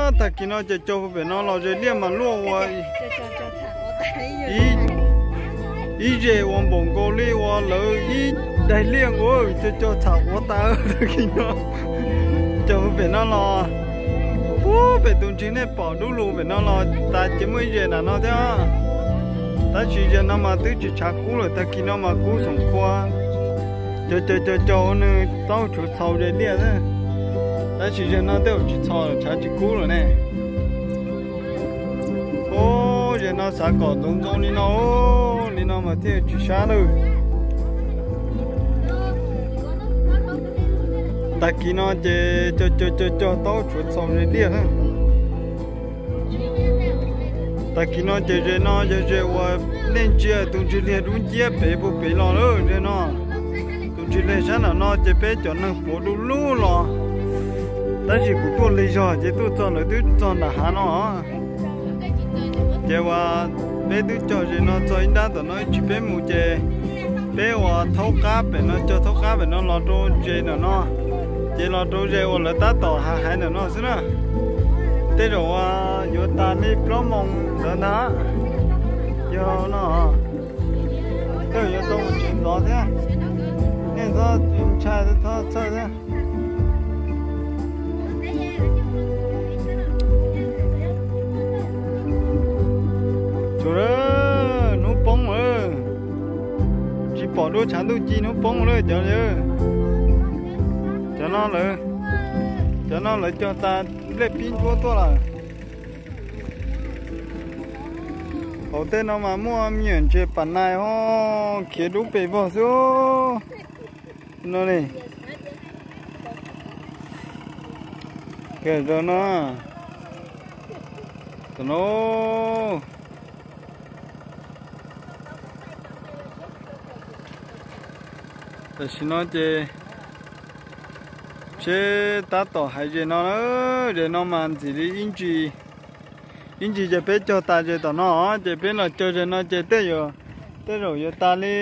Tag kis no ces cog pem no los ze liaj mas luaj ua ib zes uas npaum nkaus li uas lawv ib daig liaj nkaus, cog cog txham quav tas tag kis no. Cog pem no los, puag pem tus nrig nej pom dub lug pem no los tas ces muaj ib zes nram no thiab. Tab sis zaum no mas twb tsis tshav kub lawm, tag kis no mas kub xoom khua. Cog cog cog cog ua nws taub tshuav txhaus ze liaj xwb. Tab sis zaum no tej zaum tsis txhaus, tshav tsis kub lawm ne. Ub, zaum no xav kom ntxoov ntxoo li no, li no mas thiaj tsis sab lawm. Tag kis no ces cog cog cog cog taub tshuav txhaus ze liaj na. Tag kis no ces ze no yog ze uas nej ntsia tus nrig liag dub nciab pem puag pem los lawm ze no. Tus nrig liag sab nram no ces peb cov neeg puav du lug los. Tab sis kuv tuaj lig zog ces tuaj txog lawv twb txog nram hav no. Ces uas peb twb cog ze no txog ib nrab tom no ib tsam peb mus ces peb uas thaub qab pem no, cog thaub qab pem no los rau ze ntawm no, ces los rau ze uas lawv tab tom hav hais ntawm no xwb na. Tej zaum uas yuav tas li plaub moos ntawd ntag. Yog no, tej zaum yuav tau mus tsev ntxov thiab. Nej txhob ntshai, txhob txhawj thiab. Tsuas hnub poob lawm, tsis pom dua tshav ntuj ci, hnub poob lawm cov, cov no lawv, cov no lawv cog tas nplej pib ntsuab tuaj lawm. Hauv tej no mas muaj me nyuam ntses pam nais ho khiav dub pes vog xwb no ne. Kawm rau no, tam no. Tam sim no ces seb tab tom hais ze no na, ze no mas ntxim li ib ntsis, ib ntsis ces peb cog tas ze tom no, ces peb los cog ze no ces tej zaum, tej zaum yuav tas li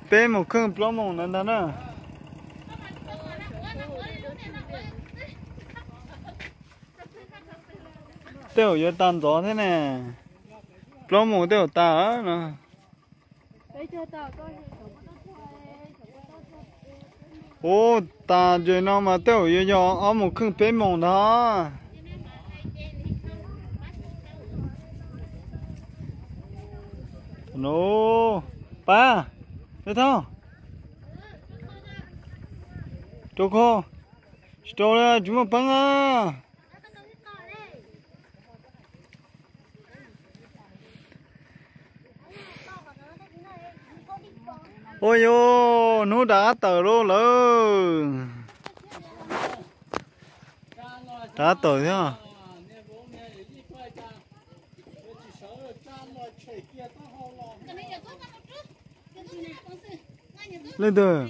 peb moos kheej plaub moos ntawd ntag na. Tej zaum yuav tas ntxov thiab ne. Plaub moos tej zaum tas no. Ub, tas ze no mas tej zaum yuav yog ob moos kheej peb moos ntag. Pab, Thoj, rau kho, tsis rau li, tsis muaj peev a. Ua yog hnub rov qab tawm lauj lawm. Rov qab tawm thiab. Leej twg?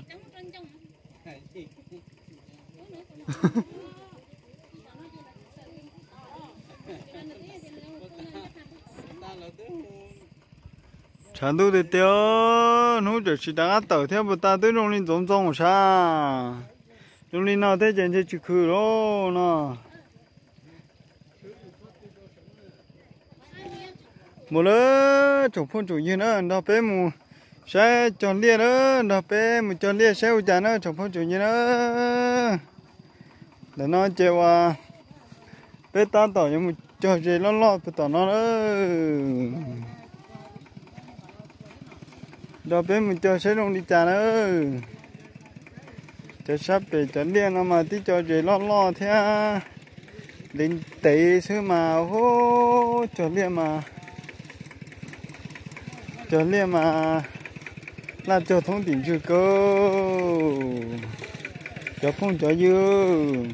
Tshav ntuj tiag tiag, hnub tawm tsis rov qab tawm thiab, puas tas twb zoo li ntxoov ntxoo sas. Zoo li no thiab ces ntshe tsis khw lauj no. Mus lawm tsoom phooj tsoom ywg na, nrog peb mus saib cog liaj na, nrog peb mus cog liaj saib ua cas na tsoom phooj tsoom ywg na. Ntawm no ces uas peb tab tom yuav mus cog ze loj loj puag tom no na. Nrog peb mus cog saib zoo li cas na. Cov sab pem cov liaj no mas tib co ze loj loj thiab, ntev ntev xwb mas, hu, cog liaj mas, cog liaj mas laj cog thoob tim ntswg kawg, cov phooj cov ywg.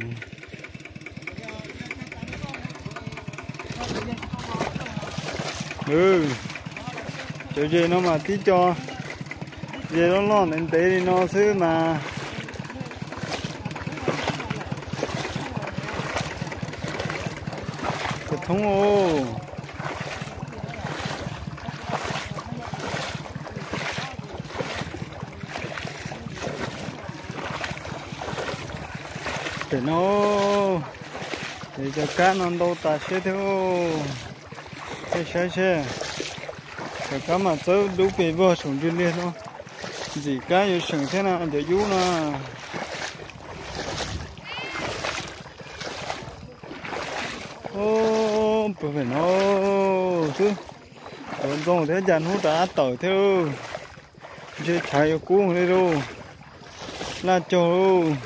Cov ze no mas tib co ze loj loj ntev ntev li no xwb mas. Cov thoob os. Pem no, Es cov kab no ntau tas siab thiab. Saib seb, cov kab mas txawb dub pes vog saum ntsws liag no. Ntxim kab yuav seem thiab na, cov yub no. Pem no xwb, yuav ntxoog thiab cas hnub rov qab tawm thiab. Ntshe tshav yuav kub li lauj. Laj cog lauj.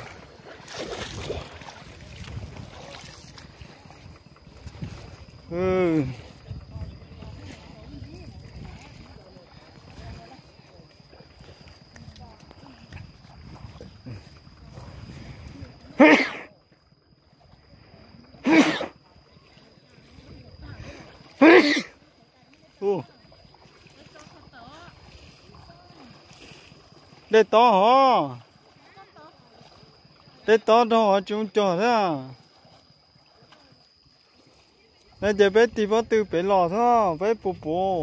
Dej tob hov. Dej tob rau hov tsis cog thiab. No ces peb tig pob tw pem los xwb, peb puas puv.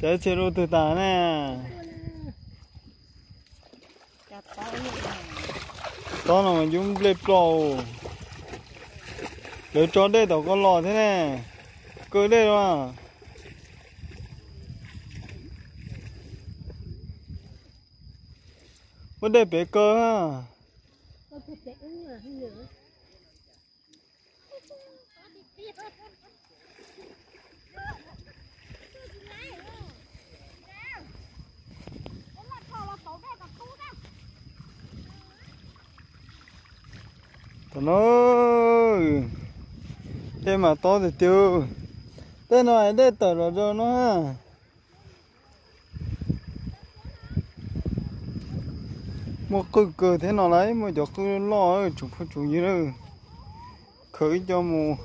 Cov txhia lus twg tas ne? Tob no mas yub nplej ploj. Lawv tso dej tom ko los thiab ne. Kaw dej los. Muab dej pem kaw. Tam no dej mas tob tiag tiag. Tej no dej tawm los rau no. Muaj qwj kawg thiab no lauj, muaj cov qwj loj tsoom phooj tsoom ywg lawm. Khaws ib co mus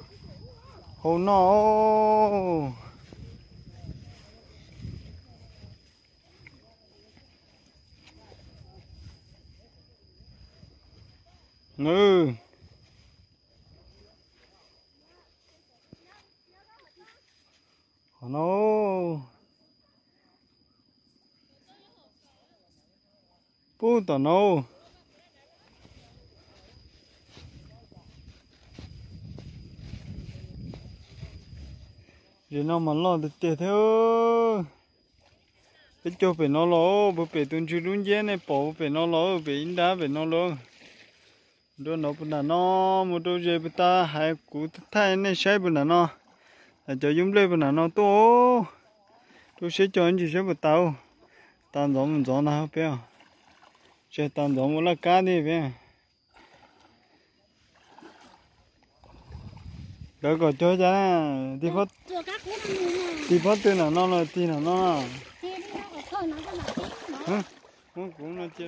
hau noj. Qhov no, pub tom no. Zem no mas loj tiag tiag thiab. Peb cog pem no los, puag pem tus ntswg lub nciab nej pom puag pem no los, pem ib nrab pem no los. Mus rau nov puag nram no, mus rau ze puag ta hais kuv thaij nej saib puag nram no. Cov yub nplej puag nram no tuaj. Rau siab cog ntsis saib puas tas. Tas ntxov mus ntxov na peb. Tseg tas ntxov mus laj kab tiag peb. Lawv kom cog cas na, tig pob tw nram no los tig nram no. Muab kuv no cia.